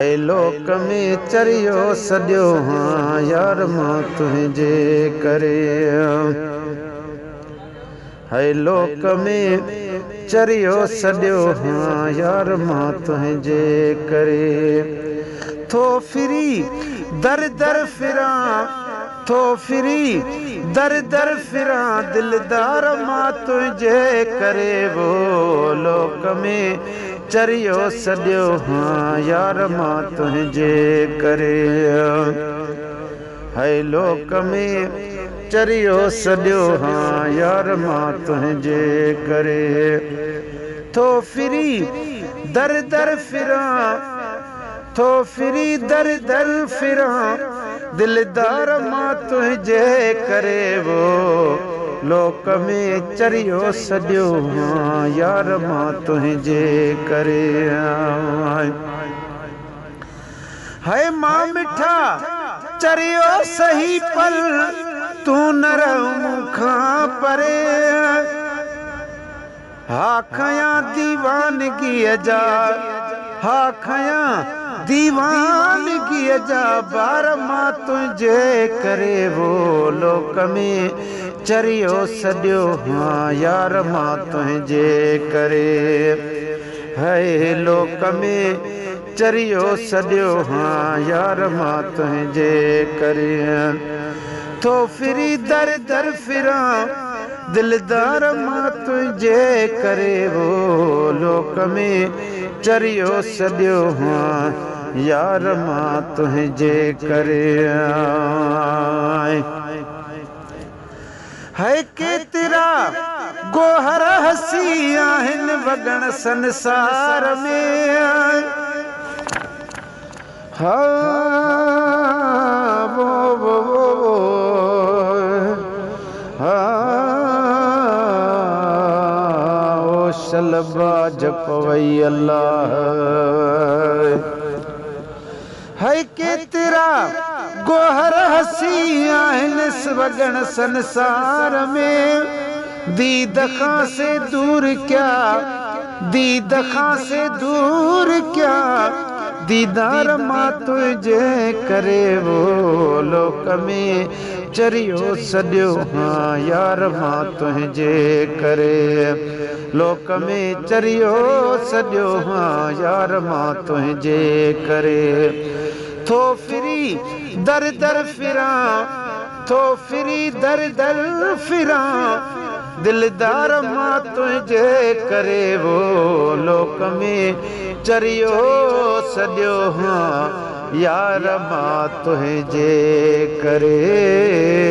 لوڪ ۾ چريو سڏيو هان يار مان تنهنجي ڪري. هي لوڪ ۾ چريو سڏيو هان يار مان تنهنجي ڪري. ٿو ڦري در در ڦران، ٿو ڦري در در ڦران دلدار مان تنهنجي ڪري. وو لوڪ ۾ چريو سڏيو هان يار مان تنهنجي ڪري. هي لوڪ ۾ چريو سڏيو هان يار مان تنهنجي ڪري. ٿو ڦري در در ڦران، ٿو ڦري در در ڦران دلدار مان تنهنجي ڪري. وو لوڪ ۾ چريو سڏيو هان يار مان تنهنجي ڪري. هي مان مٺا چريو صحيح پر تون نه رهه مون کان پري. ها کيان ديوانگيءَ جا، ها کيان ديوانگيءَ جا بار مان تنهنجي ڪري. وو لوڪ ۾ چريو سڏيو هان يار مان تنهنجي ڪري. هي لوڪ ۾ چريو سڏيو هان يار مان تنهنجي ڪري. ٿو ڦري در در ڦران دلدار مان تنهنجي ڪري. وو لوڪ ۾ چريو سڏيو هان يار مان تنهنجي ڪري. هي ڪيترا گوهر هسي آهن وڳڻ سنسار ۾. ها وو وو وو ها او شل باج پوئي الله. هي ڪيترا گوهر هسي آهن وڳڻ سنسار ۾. ديد کان سي دور ڪيا، ديد کان سي دور ڪيا ديدار مان تنهنجي ڪري. وو لوڪ ۾ چريو سڏيو هان يار مان تنهنجي ڪري. لوڪ ۾ چريو سڏيو هان يار مان تنهنجي ڪري. ٿو ڦري در در ڦران، ٿو ڦري در در ڦران دلدار مان تنهنجي ڪري. وو لوڪ ۾ چريو سڏيو هان يار مان تنهنجي ڪري.